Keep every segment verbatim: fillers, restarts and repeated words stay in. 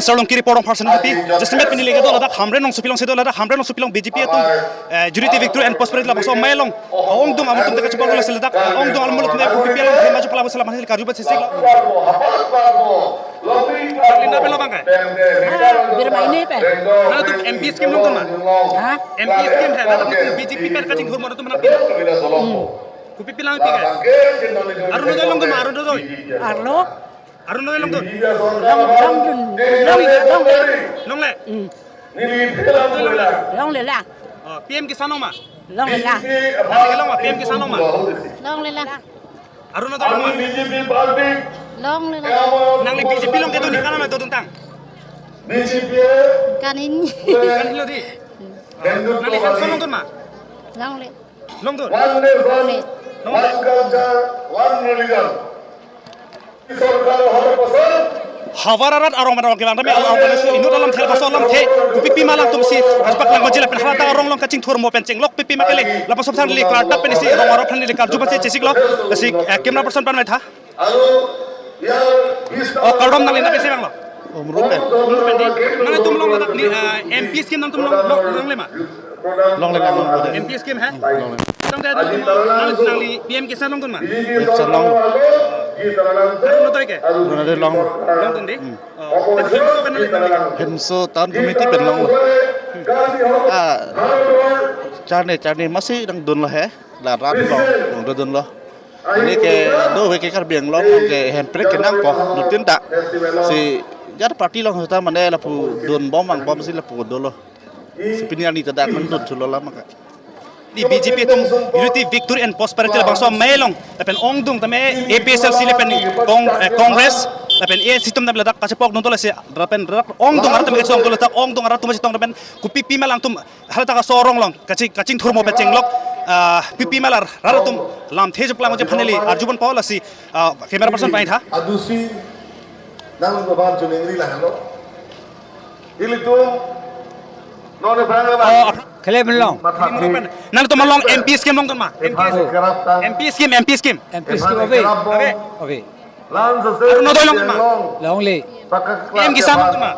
Sarlongki reporter person P P, jasemet pini lake do ladak Hamren along sopilong sedo ladak Hamren along sopilong B J P atum, eh, Unity Victory and Prosperity labangso amei along ongdung amonit atum teka chupang dula seladak ongdung amonit atum P P along hema chupang labangso labangso karju bat sesik lo. Linda pelo bangkai. Ah, Birma ini pe. Nangtum M P scheme along tun ma? Ha? M P scheme hai, nangtum B J P pen kachingthur mo nangtum nangpi. Hmm. Kopi pi lang pi kai? Arunodoi along tun ma, Arunodoi. Arlo? Arunodoi along tun. Long, long dun. Long, long le. Longle? Hmm. Arunodoi longle? Longle la. Oh, P M Kisan along ma? Longle la. Nangli along ma, P M Kisan along ma? Longle la. Arunodoi along ma? Longle la. Nangli B J P along kedo ni kana ma dodun tang? Kanin. Kanilo di. Nangli Hemso along tun ma? Longle. Along tun? One nation, Longle. One culture, one religion. Sorkar har pasan. Havar arat arong mana arong kelang tame arong mana si inut alam thel paso alam the. Kopi pi ma alangtum si aspak lang majila pen hala ta arong along kachingthur mo pen chenglok pi pi ma kele. Lapu sop thang le klar tak pen si rong arong thang le karju ban si chesik lo. Si, eh, camera person pan mai tha. Oh, kardom nangli na pesi bang lo. Umru pen. Umru pen di. Nangtum along ladak ni, eh, M P scheme nangtum along, along, longle ma? Longle lang, longle. M P scheme hai? Longle. Tang te nangtum along, nang, nangli P M Kisan along tun ma? Kisan along. Arunodoi ke? Arunodoi along. Along tun di? Hmm. Oh, Hemso ke nangli, nangli? Hemso town committee pen along lo. Ah, charne, charne masi nangdun lo he. La rat along, nangdun lo. Neli kedo ke Karbi Anglong ke Hemprek ke nangpo, nutin ta. Si jar party along ta mane lapu dunbom vangbom si lapu dolo. Si pini arni ta dak nangdun chulo lama ka. Di B J P atum Unity Victory and Prosperity labangso amei along, lapen ongdung tame A P H L C lapen Cong-, eh, Congress, lapen A N C atum tame ladak kachepok dun dolo si, lapen rak ongdung arat tame kachepok dun ladak ongdung arat atum chetong lapen kopi pi ma alangtum hala ta kaso arong along, kaching, kachingthur mo pen chenglok, ah, pi pi ma alar, rat atum lamthe chupang mo je aphan neli arju pon po lasi, ah, camera person pai tha. Adusi, nang ko ban chuning ri la halo. Ilitum, non bang ba. Oh, ap- Kele belong. Nangtum along M P scheme along tun ma? M P scheme, M P scheme. M P scheme ave. Ave. Ave. Arunodoi along tun ma? Longle. P M Kisan along tun ma?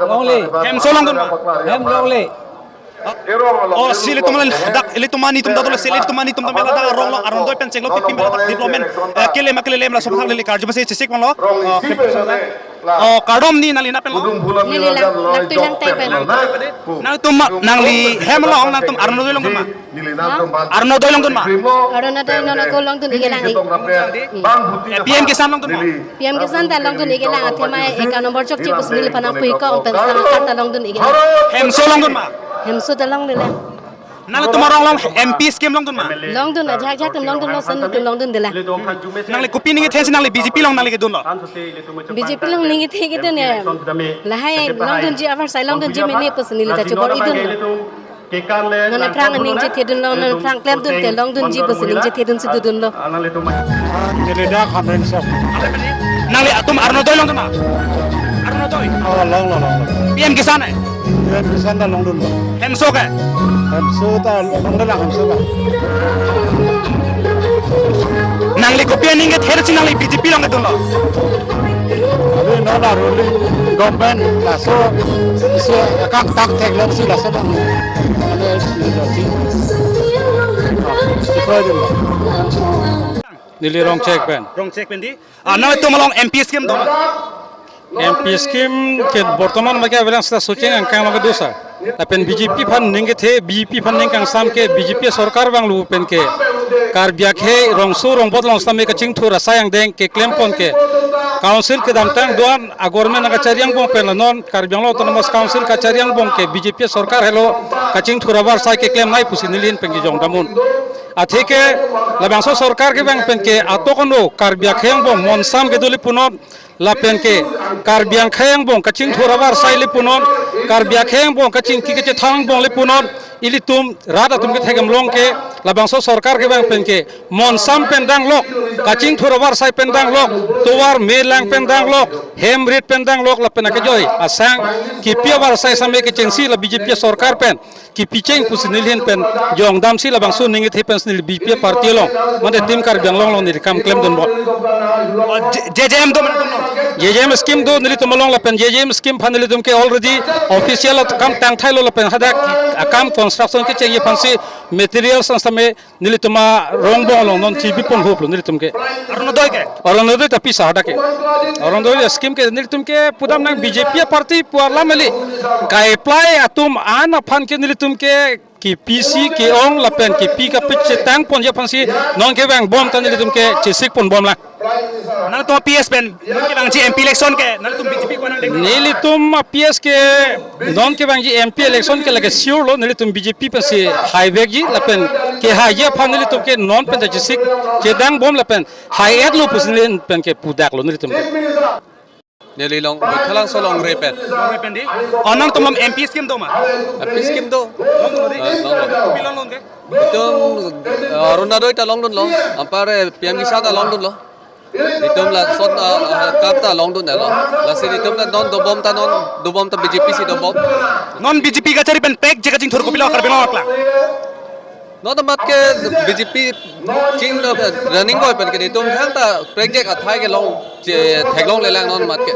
Longle. Hemso along tun ma? Hem longle. Oh, si ilitum along dak, ilitum anit atum dak dolo si ilitum anit atum dak mela dak arong along Arunodoi pen chenglok pi pi ma ladak development, eh, kele ma kele lem la sop thang le karju ban si chesik bang lo. Oh, oh, kardom ni nangli na pen lo? Neli lang, lang tui lang tei pen. Nangtum ma, nangli hem along, nangtum Arunodoi along tun ma? Ha? Arunodoi along tun ma? Arunodoi non ako along tun ike lang i. Eh, P M Kisan along tun ma? P M Kisan ta along tun ike lang athema eka number chokche pusi neli aphan nangpui ko pen sa ta along tun ike lang. Hemso along tun ma? Hemso ta longle lang. Nangtum arong along M P scheme along tun ma? Long dun, ajak ajak atum long dun, lo sen atum long dun de la. Nangli kopi ning kethe si nangli B J P along nangli kedun lo? B J P along ning kethe kedun ya. Lahai long dunji, apharsai long dunji mene pusi neli ta chobor-i dun lo. Non aphrang ningje thedun lo, non aphrang klem dunte long dunji pusi ningje thedun si dodun lo. Neli dak Hamren sop. Nangli atum Arunodoi along tun ma? Arunodoi. Oh, long lo, long lo. P M Kisan ai? P M Kisan ta long dun lo. Hemso ke? Hemso ta long dun lang, Hemso ke. Nangli kopi aning kethe si nangli B J P along kedun lo? Abi non la ruling government laso isi akak tak theklong si laso bang. Ane isi. Neli Rongchek pen. Rongchek pen di? Ah, nangtum along M P scheme do? M P scheme ke bortoman ma ke avelang seta Socheng angkang along kedo sa. Lapen B J P aphan ning kethe, B J P aphan ning kangsam ke, B J P sorkar vanglo pen ke Karbi akhei rongso rongbot along sitame kachingthur asai angdeng keklem pon ke. Council kedamtang do-an a-government nangkachari angbong pen la non Karbi Anglong Autonomous Council kachari angbong ke B J P sorkar helo kachingthur avarsai keklem nai pusi neli ahin pen kejong dam un. Atheke labangso sorkar kevang pen ke atok ano Karbi akhei angbong monsam kedo le punon, lapen ke Karbi akhei angbong kachingthur avarsai le punon, Karbi akhei angbong kachingki kachethang angbong le punon, ilitum rat atum ketheklong ke Labangso sorkar kevang pen ke monsam pen danglok, kachingthur avarsai pen danglok, tovar me lang pen danglok, hem rit pen danglok lapen akejoi asang kipi avarsai same kechengsi la B J P sorkar pen kipi cheng pusi neli ahin pen jongdamsi labangso ningit he pen neli B J P party along mate Team Karbi Anglong along neli kam klemdun bom. Oh, J-, J J M do mana tum no? J J M scheme do nelitum along lapen J J M scheme aphan nelitum ke already official akam tangthailo lapen hadak akam construction kechengji aphansi materials an same nelitum arong bong along non chibi pon hoplo nelitum ke. Orunodoi ke? Orunodoi ta pisa hadak ke. Orunodoi scheme ke nelitum ke pudam nang B J P party pu alam kali. Ka-apply atum an aphan ke nelitum ke kipisi ke-ong lapen kipi kapit chetang ponji aphansi non kevang bom ta nelitum ke chesik pon bom lang. Nangtum P S pen, nangtum kevangji M P election ke, nangtum B J P ko nang deng? Nelitum P S ke non kevangji M P election ke lake sure lo, nelitum B J P pensi haivekji lapen kehaiji aphan nelitum ke non pen ta chesik chedang bom lapen hai-etlo pusi neli ahin pen ke pudaklo nelitum ke. Neli along, Baithalangso Longri pen. Longri pen di? Oh, nangtum along M P scheme do ma? M P scheme do. Longdun di? Ah, longdun. Kopi longdun ke? Itum, ah, Orunodoi ta longdunlo. Anpar, eh, P M Kisan ta longdunlo. Itum lason, ah, ah, kam ta longdunlo. Lasi itum la non dobom ta non, dobom ta B J P si dobom. Non B J P kachari pen prekjek kachingthur kopilo Karbi Anglong aklang? Non amat ke B J P ching do running boy pen ke itum thangta prekjek athai kelong che theklonglelang non amat ke.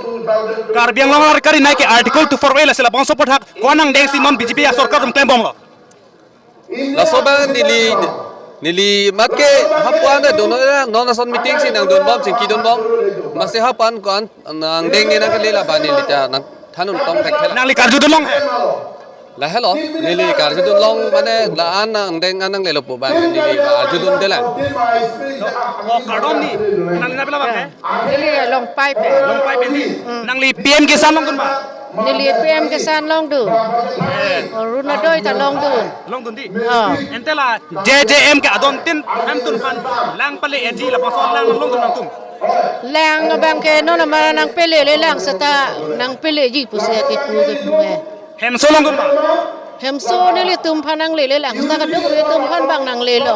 Karbi Anglong ar kari nai ke Article two four A lasi labangso aphuthak ko-an angdengsi non B J P asorkar atum klembomlo? Laso abang neli, neli amat ke hapu-an ta dun non ason meeting si nangdunbom, chingkidunbom. Amatsi hapu-an ko-an angdeng ne nangkele labang neli ta nangthan un tong thekthela. Nangli karjudun long he? Lahelo, neli karjudun long mane la-an angdeng an nanglelo pu abang neli karjudunde lang. Oh, kardom ni. Nangli napela abang he? Neli Longpai pen. Longpai pen ni. Hmm. Nangli P M Kisan longdun ma? Neli P M Kisan longdun. Eh. Orunodoi ta longdun. Longdun di? Oh. Ante la J J M ke adon tin hemtun aphan lang pale eji lapuson lang longdun nangtum? Lang abang ke non amar nangpelelelang seta nangpeleji pusi kipu kipu eh. Hemso longdun ma? Hemso nelitum aphan nanglelelang seta kadokave atum aphan abang nanglelo.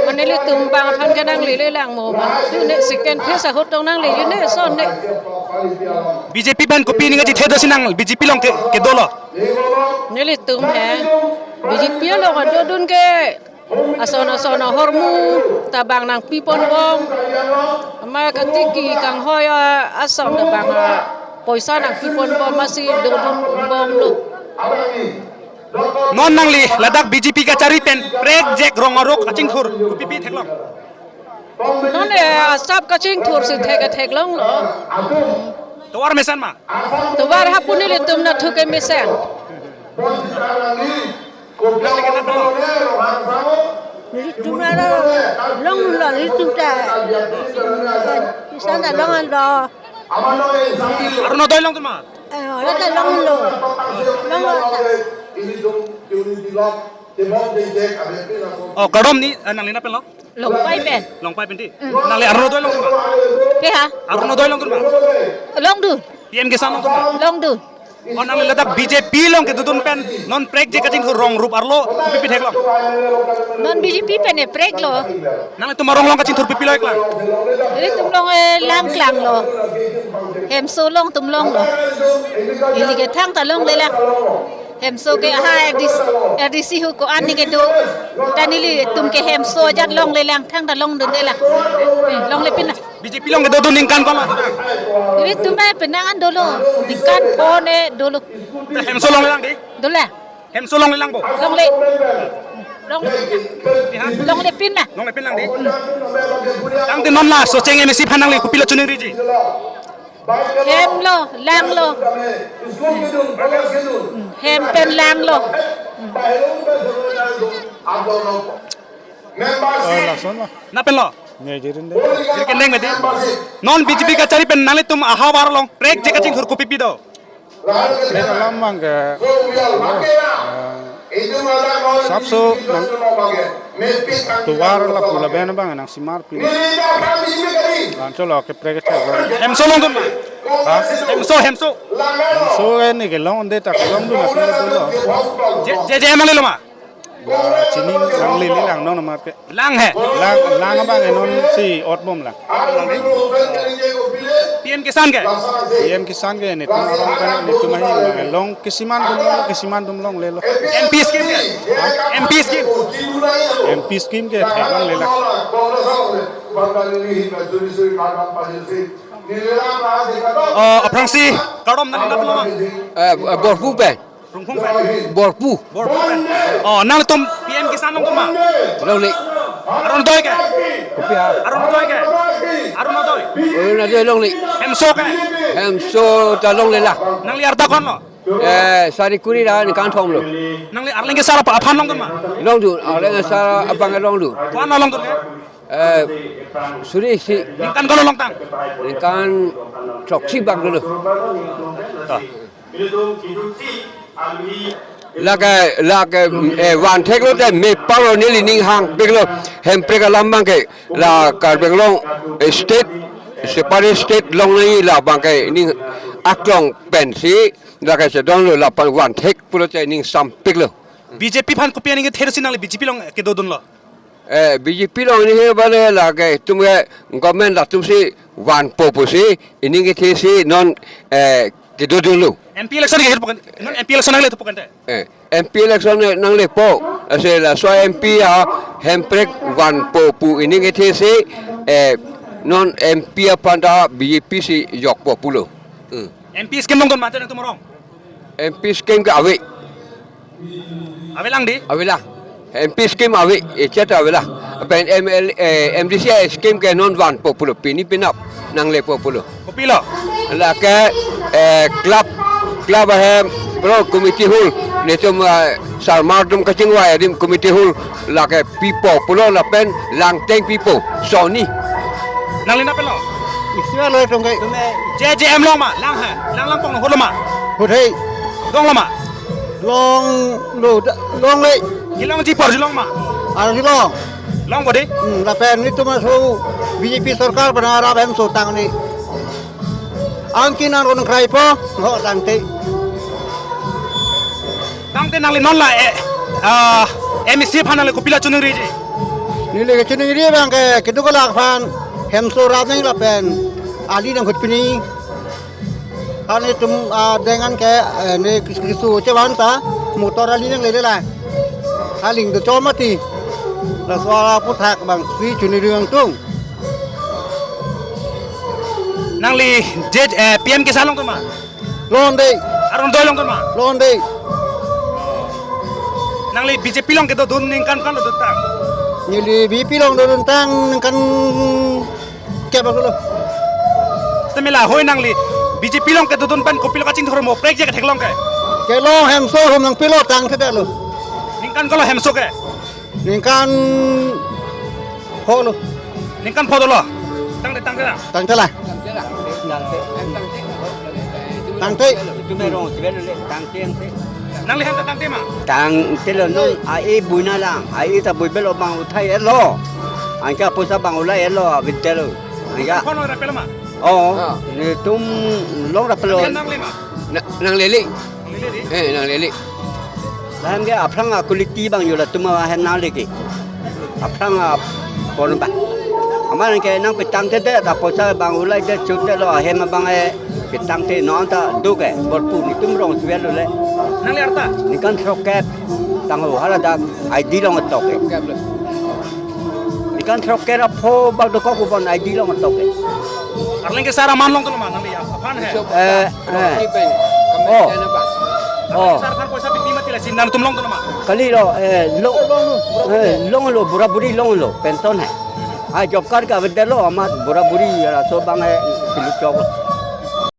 Mane nelitum abang aphan ke nanglelelang mo ma. June second phase ahut tong nangle june son ne. B J P pen kopi ning aji thedo si nang B J P along ke, kedolo? Nelitum he B J P along adodun ke ason ason ahormu ta abang nangpiponbom. Ama katiki kanghoi ason ta abang poisa nangpiponbom amatsi dodunbomlo. Non nangli ladak B J P kachari pen prekjek rong arok kachingthur kopipi theklong? Non eh asap kachingthur si thek theklonglo. Tovar mesen ma? Tovar hapu nelitum nathu ke mesen. Nelitum la longlo, nelitum ta Kisan ta longlo. Orunodoi longdun ma? Eh, ora ta longlo. Longlo ta. Oh, kardom ni, eh, nangli napelo? Longpai pen. Longpai pen di? Mm. Nangli Orunodoi longdun ma? Pe ha? Orunodoi longdun ma? Longdun. P M Kisan longdun ma? Longdun. Oh, nangli ladak B J P along kedodun pen non prekjek kachingthur rong rup arlo kopipi theklong? Non B J P pen e preklo. Nanglitum arong along kachingthur pipilo iklang? Nelitum along e langklanglo. Hemso along atum longlo. Ili ke thangta longlelang. Hemso ke ha R D C, R D C hu ko-an ni kedo. Ta nelitum ke Hemso ajat longlelang, thangta longdundelang. Eh, longlepin la. B J P along kedodun ningkan ko-an lo? Nelitum e penang an dolo. Ningkan phone dolo. Ta Hemso longlelang di? Dolo. Hemso longlelang bo? Longle. Longle. Iha? Longlepin la. Longlepin lang di? Tangte non la Socheng M A C aphan nangli kopilo chiningriji? Hemlo, langlo. Hem pen langlo. Oh, lason ma? Napelo? Ne jirin de. Jir kendeng mati. Non B J P kachari pen nanglitum ahavar along prekjek kachingthur kopipi do? Prek alam abang ke, eh, asapso nang tovar lapu laben abang nangsimar pi. Lancholo ke prekjek abang. Hemso longdun ma? Ha? Hemso, Hemso. Hemso ke ne kelongde ta kelongdun ma pilo. Je, je, je mang lelo ma? Chini lang lele lang non amar ke. Lang he. Lang lang abang non si ot bom lang. P M Kisan ke? P M Kisan ke netum arong ke netum ahi lang long kisiman dum long kisiman dum longlelo. M P scheme ke? Ha? M P scheme? M P scheme ke thek longle lang. Oh, aphrangsi kardom nang nap lo ma? Eh, Borpu pen. Rongphung pen. Borpu. Borpu pen. Oh, nangtum P M Kisan longdun ma? Longle. Arunodoi ke? Kopi ha? Arunodoi ke? Arunodoi. Arunodoi longle. Hemso ke? Hemso ta longle la. Nangli arta ko-an lo? Eh, sari kuri ra ningkan thom lo. Nangli Arleng Kasar aphan longdun ma? Longdun, Arleng Kasar abang longdun. Ko-an lo longdun ke? Eh, suri isi. Ningkan ko-an lo longtang? Ningkan throksi bak dolo. To. Lake, lake, eh, vanthek lo te me paro neli ning hangpik lo. Hemprek alam abang ke la Karbi Anglong, eh, state, separate state longnoi la abang ke ning aklong pensi lake chedon lo lapen vanthek pulote ning sampik lo. B J P aphan kopi aning kethe si nangli B J P along kedodun lo? Eh, B J P along ini he bale lake itum ke government latum si vanpo pusi ining kethe si non, eh, kedodun lo. M P election ke hetpo kan? Non M P election nangle hetpo kan te? Eh, M P election nanglepo. Ase laso M P a Hemprek vanpo pu ining kethe si, eh, non M P aphan ta B J P si jokpo pulo. Hmm. M P scheme longdun ma te nangtum arong? M P scheme ke ave. Ave lang di? Ave lang. M P scheme ave, echat ave lang. Pen M L, eh, M D C scheme ke non vanpo pulo, pini penap nanglepo pulo. Kopi lo? Lake, eh, club, club ahem, pro committee hall, netum, eh, sarmar atum kachingvai adim committee hall, lake pipo pulo lapen langteng pipo, soni. Nangli nap lo? Isi lo tong kai. J J M long ma, lang ha, lang lang pong lo, hot lo ma? Hot hai. Long lo ma? Long lo, da- longle. Kelongji porji long ma? Arongsi long. Longpo di? Hmm, lapen netum aso B J P sorkar bana rap hemso tangni. Angkin arong kraipo, ho tangte. Tangte nangli non la, eh, ah, M A C aphan nangli kopi la chiningriji? Neli kachiningri abang ke keduk kelak aphan hemso rap nang lapen ali nang hut pini. Ani atum, ah, dengan ke, eh, ne kis- kisu chevan ta motor ali nanglele la. Aling do chom mati. Laso aphuthak abang si chini ring tung. Nangli J, eh, P M Kisan longdun ma? Longdun. Arunodoi longdun ma? Longdun. Nangli B J P along kedodun ningkan ko-an lo doduntang? Neli B J P along doduntang ningkan kep lo. Sitame lahei nangli B J P along kedodun pen kopilo kachingthur mo, prek je ketheklong ke? Kelong, hemso hum nangpilo, tangthedetlo. Ningkan ko-an lo hemso ke? Ningkan pho lo. Ningkan pho dolo. Tangte, tangte la. Tangte la. Tangte. Nangli hem ta tangte ma? Tangte lo non ai buina lang. Ai ta bui belo abang uthai-etlo. Anke apoisa abang ulai-etlo, avedetlo. Anke. Pho lo rapelo ma? Oh, ah, netum long rapelo. Nangli ma? Na- nanglele. Nanglele di? Eh, nanglele. Lahem ke aphrang a-quality abang yo latum ahem nangle ke. Aphrang apon abang. Amat ke nangpetangthedet, apoisa abang ulaidet, chutdetlo ahem abang, eh, petangte non ta do ke, Borpu netum rong suel lo le. Nangli arta? Ningkan throkkep tanglo, hala dak I D long atok ke. Ningkan throkkep ra pho bak dokok ubon I D long atok ke. Arleng Kasar aman longdun lo ma nangli aphan he? Eh, eh. Oh. Oh. Arleng Kasar aphan poisa pipi mati lasi nangtum longdun lo ma? Kali lo, eh, lo, eh, longlo, bura buri longlo, pension he. Ah, job card ke avedetlo, amat bura buri laso abang, eh, pilu chok.